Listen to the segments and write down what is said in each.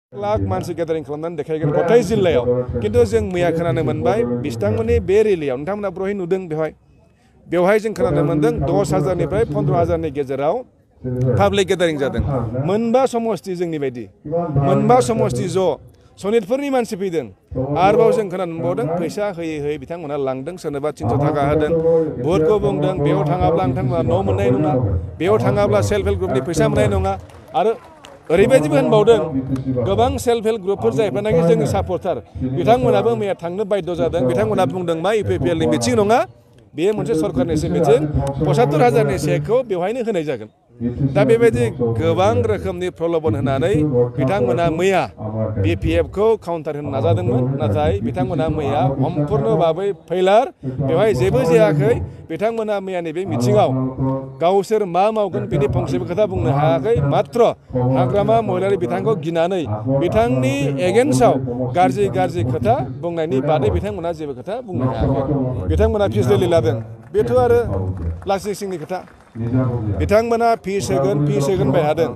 लाख मानसि गेदारिं खालामनानै देखायगोन गथाय जिल्लायाव किन्तु जों मैया खोनानो मोनबाय बिथांमोननि बे रेलियाव नोंथांमोना ब्रहै नुदों बेवहाय जों खोनानो मोनदों 10,000निफ्राय 15,000नि गेजेराव पाब्लिक गेदारिं जादों मोनबा समष्टि जोंनि बायदि मोनबा समष्टि ज' सनितपुरनि मानसि फैदों आरोबाव जों खोनानो मोनबावदों फैसा होयै होयै बिथांमोना लांदों सोरनोबा 300 थाखा होदों भटखौ बुंदों बेयाव थाङाब्ला नोंथांमोना न' मोननाय नङा बेयाव थाङाब्ला सेल्फ हेल्प ग्रुपनि फैसा मोननाय नङा आरो ओरैबायदिबो होनबावदों गोबां सेल्फ हेल्प ग्रुपफोर जायफ्रानाखि जोंनि सापर्टार बिथांमोनाबो मैया थांनो बाध्य जादों बिथांमोना बुंदों मा इउपिपिएलनि मिटिं नङा बेयो मोनसे सरकारनिसो मिटिं 75,000नि चेकखौ बेवहायनो होनाय जागोन दा बेबायदि गोबां रोखोमनि प्रलोभन होनानै बिथांमोना मैया बिपिएफखौ काउन्टार होनो नाजादोंमोन नाथाय बिथांमोना मैया सम्पुर्ण भाबै फैलार बेवहाय जेबो जायाखै बिथांमोना मैयानि बे मिटिङाव गावसोर मा मावगोन बेनि फंसेबो खोथा बुंनो हायाखै मात्र हाग्रामा महिलारि बिथांखौ गिनानै बिथांनि एगेन्स्टआव गाज्रि खोथा बुंनायनि बादै बिथांमोना जेबो खोथा बुंनो हायाखै बिथांमोना फिस रेलि लादों बेथ' आरो लासिं सिंनि खोथा बिथांमोना फिस होगोन बाय हादों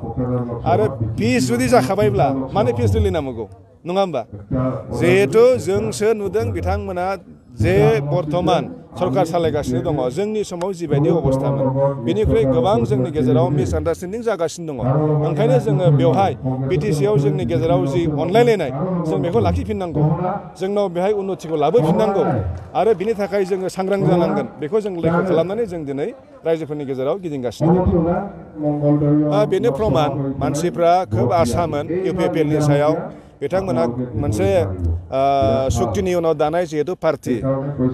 आरो फिस जुदि जाखाबायब्ला मानो फिस रेलि नांगौ नङा होमबा जिहेतु जोंसो नुदों बिथांमोना जे बर्तमान सरकार सालायगासिनो दङ जोंनि समाव जिबायदि अबस्थामोन बेनिख्रुइ गोबां जोंनि गेजेराव मिसआन्डारस्टेन्डिं जागासिनो दङ ओंखायनो जोङो बेवहाय बिटिसिआव जोंनि गेजेराव जि अनलायलायनाय जों बेखौ लाखिफिननांगौ जोंनाव बेहाय उन्नतिखौ लाबोफिननांगौ आरो बिनि थाखाय जोङो सांग्रां जानांगोन बेखौ जों लक्ष्य खालामनानै जों दिनै रायजोफोरनि गेजेराव गिदिंगासिनो दं बेनो प्रमान मानसिफ्रा खोब आसामोन इउपिपिएलनि सायाव बिथांमोना मोनसे सुक्तिनि उनाव दानाय जिहेतु पार्टी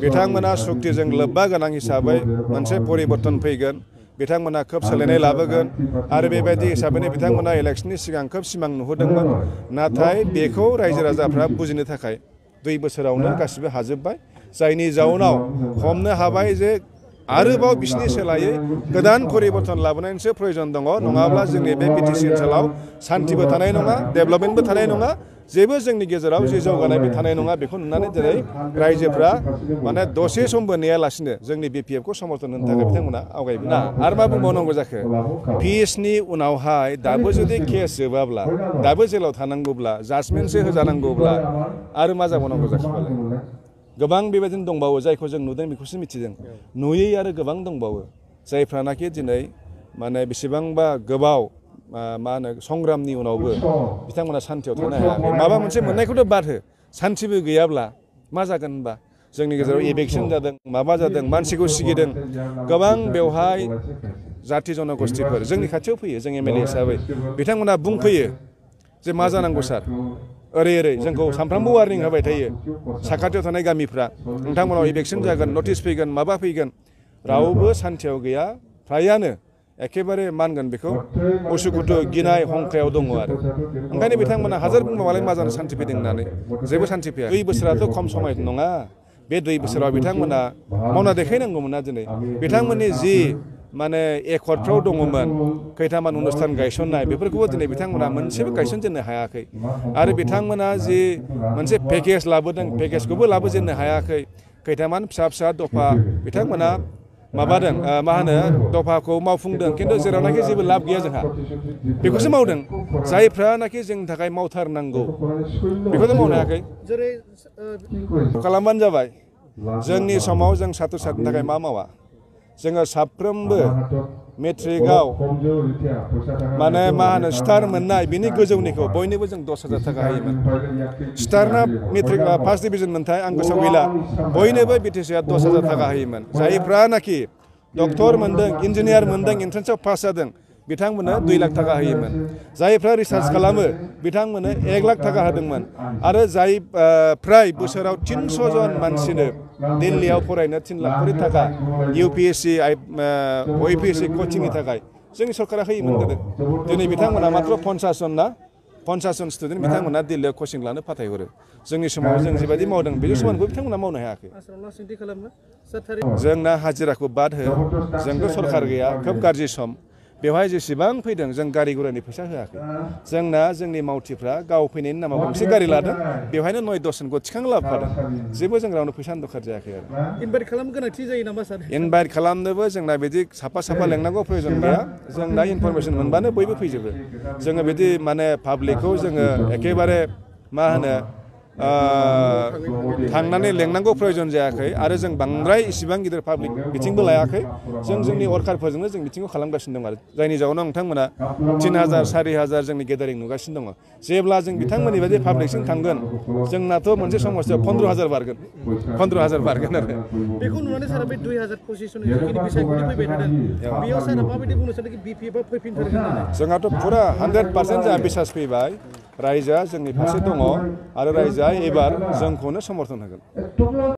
बिथांमोना सुक्तिजों लोब्बा गोनां हिसाबै मोनसे परिबर्तन फैगोन बिथांमोना खोब सोलायनाय लाबोगोन आरो बेबायदि हिसाबैनो बिथांमोना इलेक्शननि सिगां खोब सिमां नुहुरदोंमोन नाथाय बेखौ रायजो राजाफ्रा बुजिनो थाखाय 2 बोसोरावनो गासिबो हाजोबबाय जायनि जाउनाव हमनो हाबाय जे आरोबाव बिसिनि सोलायै गोदान परिबर्तन लाबोनायनिसो प्रयोजन दङ नङाब्ला जोंनि बे बिटिसि ओनसोलाव सान्थिबो थानाय नङा डेभेलपमेन्टबो थानाय नङा जेबो जोंनि गेजेराव जे जौगानायबो थानाय नङा बेखौ नुनानै दिनै रायजोफ्रा माने दसे समबो नेयालासिनो जोंनि बिपिएफखौ समर्थन होनो थाखाय बिथांमोना आवगायबो ना आरो मा बुंबावनांगौ जाखो फिसनि उनावहाय दाबो जुदि केस जोबाब्ला दाबो जेलाव थानांगौब्ला जाजमेन्टसो होजानांगौब्ला आरो मा जाबावनांगौ जाखोबालाय गोबां बेबायदिनो दंबावो जायखौ जों नुदों बेखौसो मिथिदों नुयै आरो गोबां दंबावो जायफ्रानाखि दिनै माने बेसेबांबा गोबाव मा होनो संग्रामनि उनावबो बिथांमोना सान्थियाव थानो हायाखै माबा मोनसे मोननायखौथ' बाद हो सान्थिबो गैयाब्ला मा जागोन होनबा जोंनि गेजेराव इभेकसन जादों माबा जादों मानसिखौ सिगिदों गोबां बेवहाय जाथि जनगोष्ठीफोर जोंनि खाथियाव फैयो जों एमएलए हिसाबै बिथांमोना बुंफैयो जे मा जानांगौ सार ओरै जोंखौ सानफ्रामबो वार्निं होबाय थायो साखाथियाव थानाय गामिफ्रा नोंथांमोनाव इभेकसन जागोन नटिस फैगोन माबा फैगोन रावबो सान्थियाव गैया फ्रायानो एखेबारे मानगोन बेखौ उसुखुथु गिनाय हंखायाव दङ आरो ओंखायनो बिथांमोना हाजार बुंबालाय मा जानो सान्थि फैदों होननानै जेबो सान्थि फैया 2 बोसोराथ' खम समाय नङा बे 2 बोसोराव बिथांमोना मावना देखायनांगौमोन ना दिनै बिथांमोननि जि माने एकर्डफ्राव दङमोन खैथामान अनुष्ठान गायसननाय बेफोरखौबो दिनै बिथांमोना मोनसेबो गायसनजेननो हायाखै आरो बिथांमोना जि मोनसे पेकेज लाबोदों पेकेजखौबो लाबोजेननो हायाखै खैथामान फिसा दफा बिथांमोना माबादों मा होनो दफाखौ मावफुंदों खिन्थु जेरावनाखि जेबो लाब गैया जोंहा बेखौसो मावदों जायफ्रानाखि जोंनि थाखाय मावथारनांगौ बेखौथ' मावनो हायाखै खालामबानो जाबाय जोंनि समाव जों साथ्र साथ्रिनि थाखाय मा मावा जोङो साफ्रोमबो मेट्रिकआव माने मा होनो स्टार मोननाय बिनि गोजौनिखौ बयनोबो जों 10,000 थाखा होयोमोन स्टारना मेट्रिक फार्स्ट डिभिजन मोनथाय आं गोसोआव गैला बयनोबो बिटिसिआ 10,000 थाखा होयोमोन जायफ्रानाखि डक्टर मोनदों इन्जिनियार मोनदों एन्ट्रेन्सआव पास जादों बिथांमोननो 2 लाख थाखा होयोमोन जायफ्रा रिसार्च खालामो बिथांमोननो 1 लाख थाखा होदोंमोन आरो जाय फ्राय बोसोराव 300 जन मानसिनो दिल्लीयाव फरायनो 3 लाख करि थाखा इउपिएससि ओइपिएससि कचिंनि थाखाय जोंनि सरकारा होयोमोन गोदो दिनै बिथांमोना मात्र 50 जन ना 50 जन स्टुडेन्ट बिथांमोना दिल्लीयाव कचिं लानो फाथायहरो जोंनि समाव जों जिबायदि मावदों बे समावबो बिथांमोना मावनो हायाखै जोंना हाजिराखौ बाद हो जोंथ' सरकार गैया खोब गाज्रि सम बेवहाय जेसेबां फैदों जों गारि गुरानि फैसा होआखै जोंना जोंनि मावथिफ्रा गाव फैनायनि नामाव गंसे गारि लादों बेवहायनो 9-10 जनखौ थिखां लाबोफादों जेबो जों रावनो फैसा दरखार जायाखै आरो इनभाइट खालामनो गोनांथि जायो नामा सार इनभाइट खालामनोबो जोंना बिदि साफा लेंनांगौ प्रयोजन गैया जों दा इनफरमेसन मोनबानो बयबो फैजोबो जोङो बिदि माने पाब्लिकखौ जोङो एखेबारे मा होनो थांनानै लेंनांगौ प्रयोजन जायाखै आरो जों बांद्राय इसिबां गिदिर पाब्लिक बिथिंबो लायाखै जों जोंनि वर्कारफोरजोंनो जों बिथिंखौ खालामगासिनो दं आरो जायनि जाउनाव नोंथांमोना 3000-4000 जोंनि गेदारिं नुगासिनो दङ जेब्ला जों बिथांमोननि बायदि पाब्लिकसिम थांगोन जोंनाथ' मोनसे समस्यायाव 15,000 बारगोन 15,000 बारगोन आरो बेखौ नुनानै सारा बे 2025 नि जिखिनि बिसायख'थि फैबाय थादों बेयाव सारा माबायदि बुंनो सानदों कि बिपिएफआ फैफिनथारगोन होननानै जोंहाथ' फुरा 100% जोंहा बिसास फैबाय रायजोआ जोंनि फारसे दङ आरो रायजोआ एबार जोंखौनो समर्थन होगोन